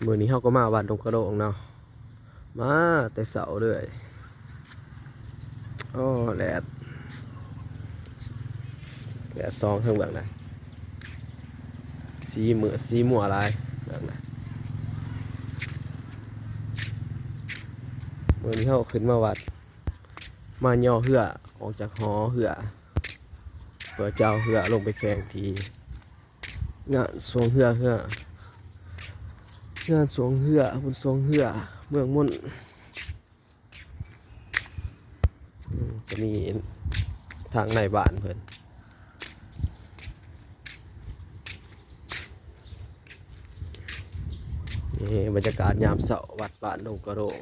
ມື້ນີ້ເຮົາກໍມາວັດດົງກະໂດງເນາະ ມາແຕ່ເຊົ້າເລີຍ. ໂອ້ ແດດ ແດດສ່ອງທາງເບື້ອງໃດ ສີມືດສີມົວຫຼາຍເບື້ອງໃດ. ມື້ນີ້ເຮົາຂຶ້ນມາວັດ ມາຍໍເຮືອອອກຈາກຫໍເຮືອ ເພື່ອຈະເອົາເຮືອລົງໄປແຂ່ງທີ່ງານຊ່ວງເຮືອ ເຮືອ ງານຊ່ວງເຮືອ ບຸນຊ່ວງເຮືອເມືອງມົນ. ອືມ ຈະມີທາງນາຍບ້ານເພິ່ນ ນີ້ບັນຍາກາດຍາມເຊົ້າ ວັດບ້ານດົງກະໂດງ.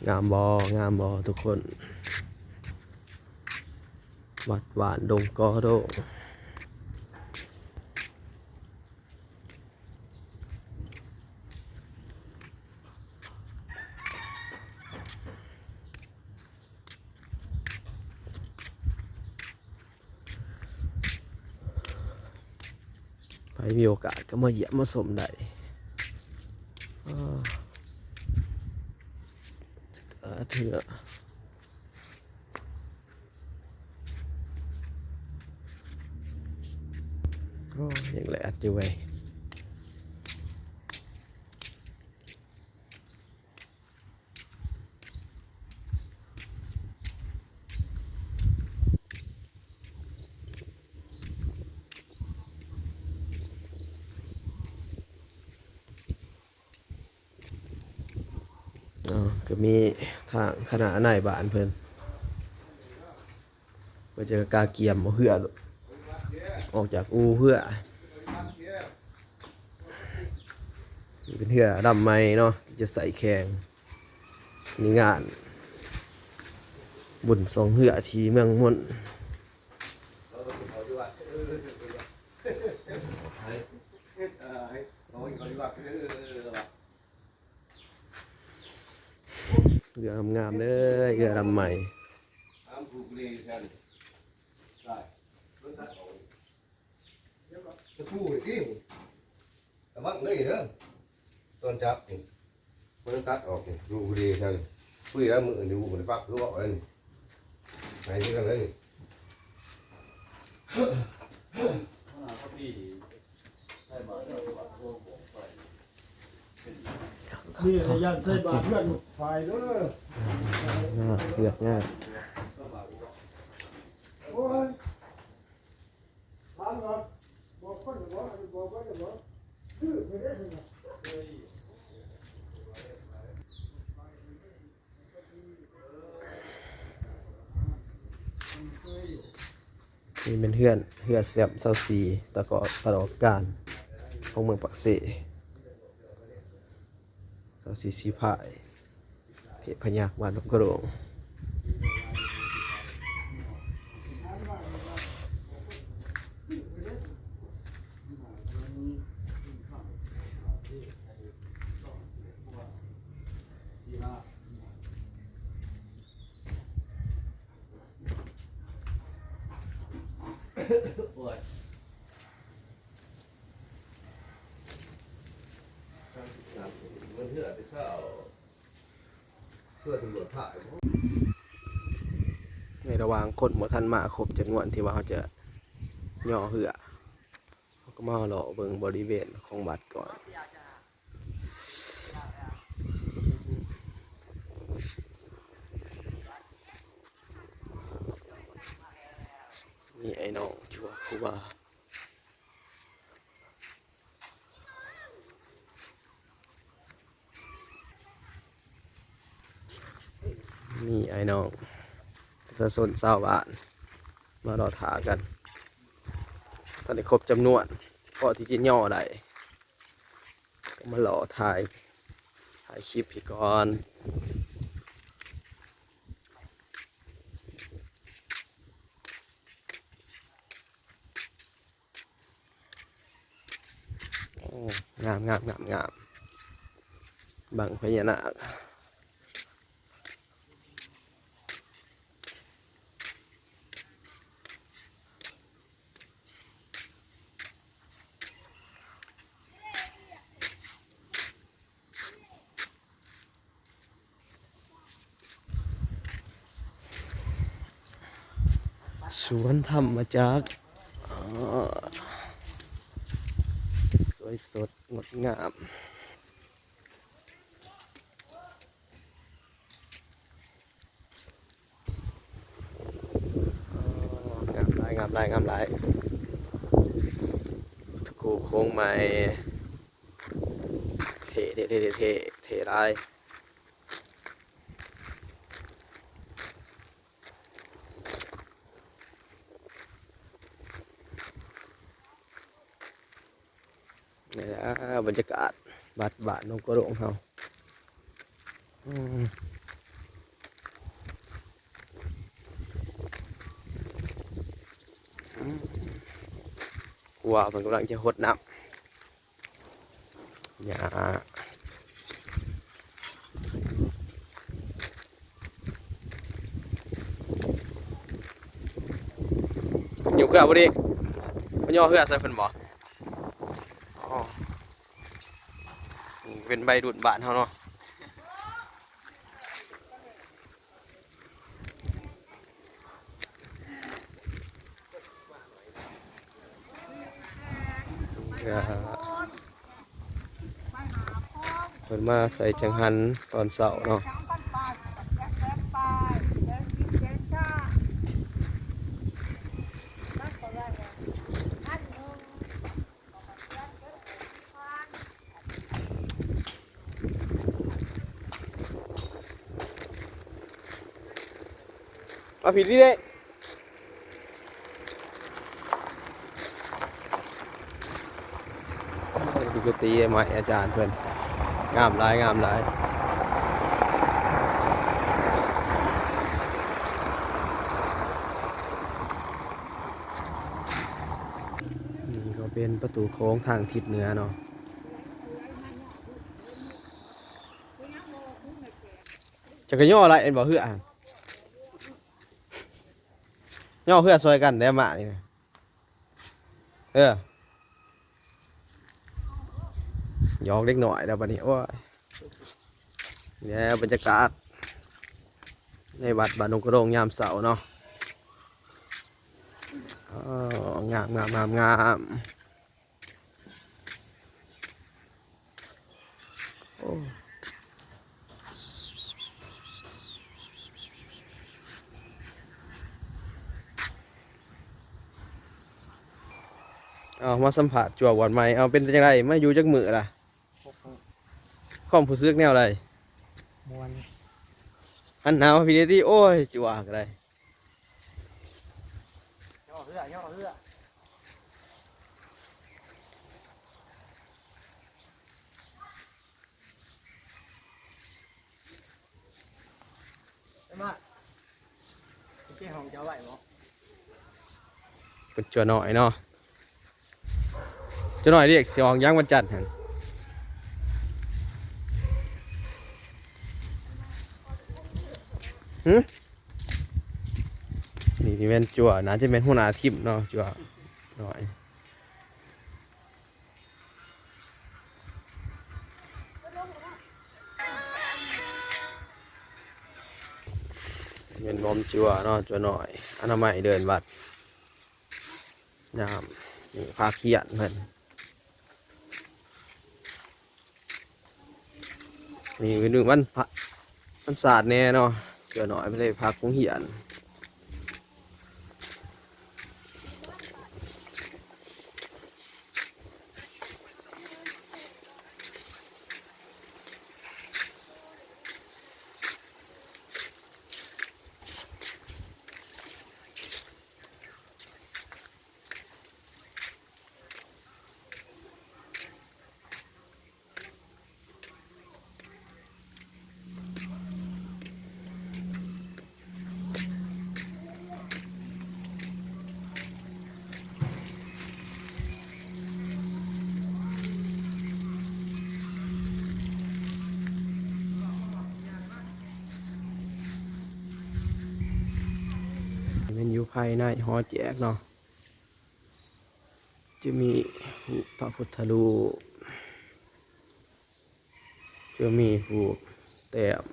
ງາມບໍ່? ງາມບໍ່ທຸກຄົນ? ວັດບ້ານດົງກະໂດງ. ໃຜມີໂອກາດກໍມາຢ້ຽມມາຊົມໄດ້. ອາ ອາ ເທື່ອ ໂອ້ ຍັງແລດຢູ່ເວີຍ. ເອີ ກໍມີທາງຄະນະນາຍບ້ານເພິ່ນ ເພິ່ນຈະກະກຽມເອົາເຮືອອອກຈາກອູ່ເຮືອ. ນີ້ເປັນເຮືອລຳໃໝ່ເນາະ ທີ່ຈະໃຊ້ແຂ່ງໃນງານບຸນຊ່ວງເຮືອທີ່ເມືອງມົນ. ເຮືອງາມໆເດີ ເຮືອລຳໃໝ່. ຕະປູນີ້ຕິ ລະວັງເລີຍເດີ ຕອນຈັບນີ້ ມັນຕັດອອກນີ້ ຢູ່ດີແທ້ນີ້. ຜູ້ໃດເອົາມືນີ້ ບໍ່ໄດ້ປັກ ຄືອອກແລ້ວນີ້ ໄປຄືກັນເລີຍນີ້. ນີ້ລະຢ້ານໃສ່ບາດເພື່ອນຝ່າຍເດີ ງາມ ເລືອກງາມ. ໂອ້ຍ ນີ້ແມ່ນເຮືອນ ເຮືອນແຊມຊາວສີ່ ຕະກອກ ຕະຫຼອດການ ຂອງເມືອງປາກເຊ. ຊາວສີ່ສີພາຍ ເທບພະຍາກບ້ານດົງກະໂດງ. ໃນລະຫວ່າງຄົນບໍ່ທັນມາຄົບຈຳນວນທີ່ວ່າເຮົາຈະຍໍເຮືອ ເຮົາກໍມາເລາະເບິ່ງບໍລິເວນຂອງວັດກ່ອນ. ນີ້ອ້າຍນ້ອງ ຊື່ວ່າຄູບາ. ນີ້ອ້າຍນ້ອງ ປະຊາຊົນຊາວບ້ານ ມາລໍຖ້າກັນ ທັນໄດ້ຄົບຈຳນວນ ພໍທີ່ຈະຍໍໄດ້ ກໍມາລໍຖ່າຍ ຖ່າຍຄລິບໃຫ້ກ່ອນ. ໂອ້ ງາມໆໆໆ ບັ້ງພະຍານາກ. ສວນທຳມະຈັກ ອາ ສວຍສົດງົດງາມ. ອໍ ງາມຫຼາຍ ງາມຫຼາຍ ງາມຫຼາຍ ໂອ້ ໂຄ້ງໃໝ່ ເທ່ ເທ່ ເທ່ ເທ່ ເທ່ຫຼາຍ. ນີ້ລະບັນຍາກາດວັດບ້ານດົງໂກໂດງເຮົາ. ອືມ ອືມ ຄົວເພິ່ນກຳລັງຈະຫົດນ້ຳ ຫຍ້າ ຢູ່ເຄືອບໍ່ດີ ມາຍໍເຄືອໃສ່ເພິ່ນບໍ່? ອໍ ເປັນໄວລຸ້ນບ້ານເຮົາເນາະ. ເພິ່ນມາໃສ່ຈັງຫັນຕອນເຊົ້າເນາະ. ມາພີ້ເດ້ ໂອ້ຍ ກະຕີໄມ້ອາຈານເພິ່ນ ງາມຫຼາຍ ງາມຫຼາຍ. ນີ້ກໍເປັນປະຕູໂຂງທາງທິດເໜືອເນາະ. ຈັກກະຍໍໄດ້ແມ່ນບໍ່ເຮືອຫັ້ນ? ຍໍເຮືອຊ່ອຍກັນແດ່ໝາກນີ້ນະ. ເອີ ຫຍອກເດັກນ້ອຍແລ້ວບັດນີ້ ໂອ້ຍ. ແລ້ວບັນຍາກາດໃນວັດບ້ານດົງກະໂດງຍາມເຊົ້າເນາະ. ໂອ້ ງາມໆໆໆ. ໂອ້ ເອົາມາສຳພາດຈົວບວດໃໝ່. ເອົາ ເປັນຈັ່ງໃດ ມາຢູ່ຈັກມື້ລະ? ຄວາມຮູ້ສຶກແນວໃດ? ມ່ວນ. ຫັນໜ້າມາພີ້ແດ່ຕິ. ໂອ້ຍ ຈົວກໍໄດ້. ຍໍເຮືອ ຍໍເຮືອ ໄປມາ ເກັບຂອງເຈົ້າໄວ້ບໍ່? ເປັນຈົວນ້ອຍເນາະ. ຈັກໜ້ອຍເດ້ ຊິອອກຫຍັງວັນຈັນຫັ້ນ? ຫື? ນີ້ຊິແມ່ນຈົວ ໜ້າຈະແມ່ນຫົວໜ້າທີມເນາະ ຈົວນ້ອຍ. ແມ່ນບ່ອນຈົວເນາະ ຈົວນ້ອຍ ອະນາໄມເດີ່ນວັດ. ຍາມນີ້ພາຂຽນເພິ່ນ ນີ້ເປັນວັນພະ ວັນຊາດແດ່ເນາະ ເທື່ອໜ້ອຍເພິ່ນໄດ້ພັກໂຮງຮຽນ. ພາຍໃນຫໍແຈກເນາະ ຈະມີຮູບພະພຸດທະຮູບ ຈະມີຮູບແຕ້ມ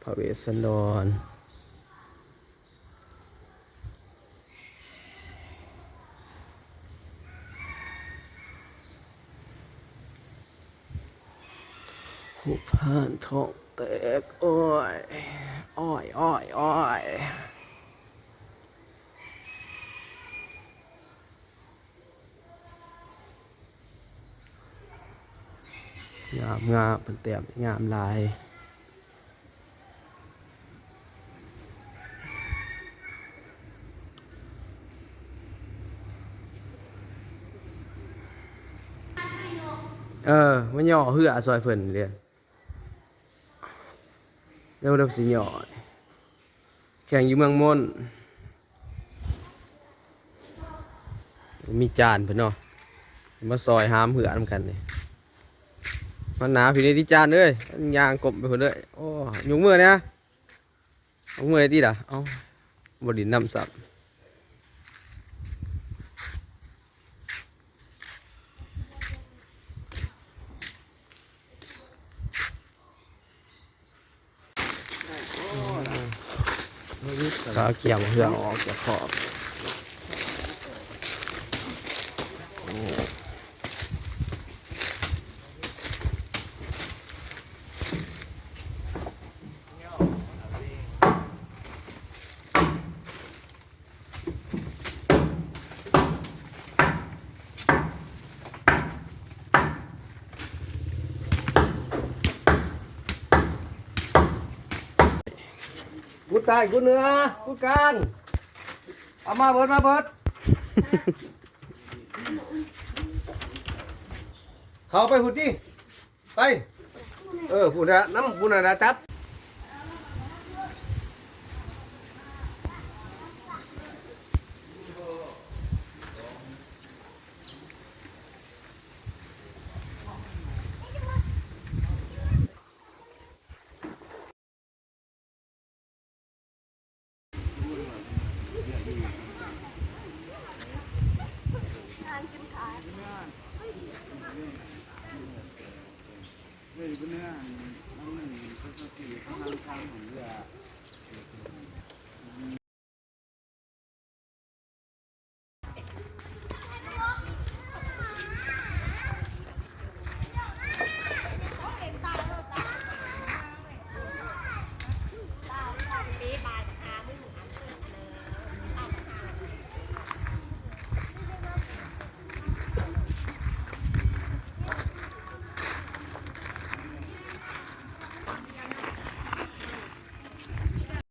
ພະເວດສັນດອນ. ຜູ້ຜ່ານທ້ອງແຕກ ໂອ້ຍ ໂອ້ຍ ໂອ້ຍ ໂອ້ຍ. ງາມ ງາມ ເພິ່ນແຕ້ມງາມຫຼາຍ. ເອີ ມາຫຍໍ້ເຮືອຊ່ອຍເພິ່ນເດ້ ແລ້ວເຮົາຊິຫຍໍ້. ແຂ່ງຢູ່ເມືອງມົນ ມີຈານເພິ່ນເນາະ ມາຊ່ອຍຫາມເຮືອນຳກັນນີ້. ມາໜາພີ່ນີ້ຕິຈານເອີຍ ຍ່າງກົ້ມໄປພຸ້ນເດີ. ໂອ້ ຍົກມືແດ່ ຍົກມືໄດ້ຕິລະ. ເອົ້າ ບໍ່ຫຼິ້ນນຳຊ້ຳ. ເຂົາກຽມເຄື່ອງອອກຈາກຄອກ. ກູໃຕ້ກູເໜືອກູກາງ ເອົາມາເບີດ ມາເບີດ. ເຂົ້າໄປພຸ້ນຕິ. ໄປ ເອີ ພຸ້ນນະ ນຳພຸ້ນນະ ຈັບ.